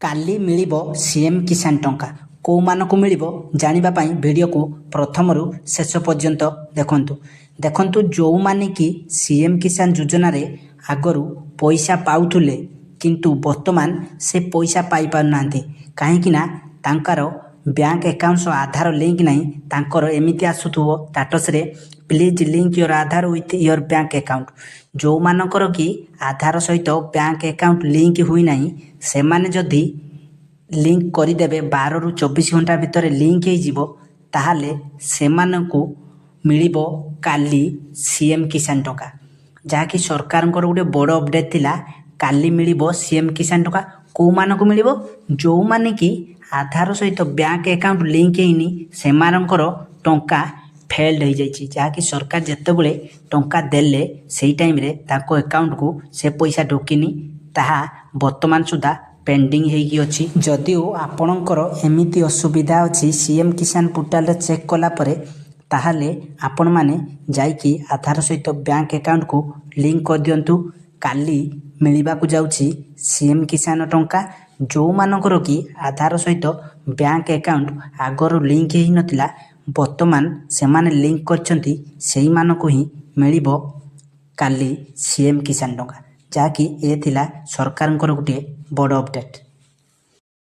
କାଲି ମିଳିବ ସିଏମ୍ କିଷାନ ଟଙ୍କା। କେଉଁମାନଙ୍କୁ ମିଳିବ, ଜାଣିବା ପାଇଁ ଭିଡ଼ିଓକୁ ପ୍ରଥମରୁ ଶେଷ ପର୍ଯ୍ୟନ୍ତ ଦେଖନ୍ତୁ। ଦେଖନ୍ତୁ, ଯେଉଁମାନେ କି ସିଏମ୍ କିଷାନ ଯୋଜନାରେ ଆଗରୁ ପଇସା ପାଉଥିଲେ, କିନ୍ତୁ ବର୍ତ୍ତମାନ ସେ ପଇସା ପାଇପାରୁନାହାନ୍ତି, କାହିଁକି ନା ତାଙ୍କର ବ୍ୟାଙ୍କ ଆକାଉଣ୍ଟ ସହ ଆଧାର ଲିଙ୍କ ନାହିଁ। ତାଙ୍କର ଏମିତି ଆସୁଥିବ ଷ୍ଟାଟସ୍ରେ, "Please link your Aadhaar with your bank account." ଯେଉଁମାନଙ୍କର କି ଆଧାର ସହିତ ବ୍ୟାଙ୍କ ଆକାଉଣ୍ଟ ଲିଙ୍କ ହୋଇନାହିଁ, ସେମାନେ ଯଦି ଲିଙ୍କ କରିଦେବେ, 12ରୁ 24 ଘଣ୍ଟା ଭିତରେ ଲିଙ୍କ ହେଇଯିବ, ତାହେଲେ ସେମାନଙ୍କୁ ମିଳିବ କାଲି ସିଏମ୍ କିଷାନ ଟଙ୍କା। ଯାହାକି ସରକାରଙ୍କର ଗୋଟେ ବଡ଼ ଅପଡ଼େଟ୍ ଥିଲା। କାଲି ମିଳିବ ସିଏମ୍ କିଷାନ ଟଙ୍କା। କେଉଁମାନଙ୍କୁ ମିଳିବ? ଯେଉଁମାନେ କି ଆଧାର ସହିତ ବ୍ୟାଙ୍କ ଆକାଉଣ୍ଟ ଲିଙ୍କ ହେଇନି, ସେମାନଙ୍କର ଟଙ୍କା ଫେଲ୍ଡ ହେଇଯାଇଛି। ଯାହାକି ସରକାର ଯେତେବେଳେ ଟଙ୍କା ଦେଲେ, ସେଇ ଟାଇମ୍ରେ ତାଙ୍କ ଆକାଉଣ୍ଟକୁ ସେ ପଇସା ଢୁକିନି, ତାହା ବର୍ତ୍ତମାନ ସୁଦ୍ଧା ପେଣ୍ଡିଂ ହେଇକି ଅଛି। ଯଦିଓ ଆପଣଙ୍କର ଏମିତି ଅସୁବିଧା ଅଛି ସିଏମ୍ କିଷାନ ପୋର୍ଟାଲରେ ଚେକ୍ କଲା ପରେ, ତାହେଲେ ଆପଣମାନେ ଯାଇକି ଆଧାର ସହିତ ବ୍ୟାଙ୍କ ଆକାଉଣ୍ଟକୁ ଲିଙ୍କ କରିଦିଅନ୍ତୁ। କାଲି ମିଳିବାକୁ ଯାଉଛି ସିଏମ୍ କିଷାନ ଟଙ୍କା। ଯେଉଁମାନଙ୍କର କି ଆଧାର ସହିତ ବ୍ୟାଙ୍କ ଆକାଉଣ୍ଟ ଆଗରୁ ଲିଙ୍କ ହେଇନଥିଲା, ବର୍ତ୍ତମାନ ସେମାନେ ଲିଙ୍କ କରିଛନ୍ତି, ସେଇମାନଙ୍କୁ ହିଁ ମିଳିବ କାଲି ସିଏମ୍ କିଷାନ ଟଙ୍କା। ଯାହାକି ଏ ଥିଲା ସରକାରଙ୍କର ଗୋଟିଏ ବଡ଼ ଅପଡ଼େଟ୍।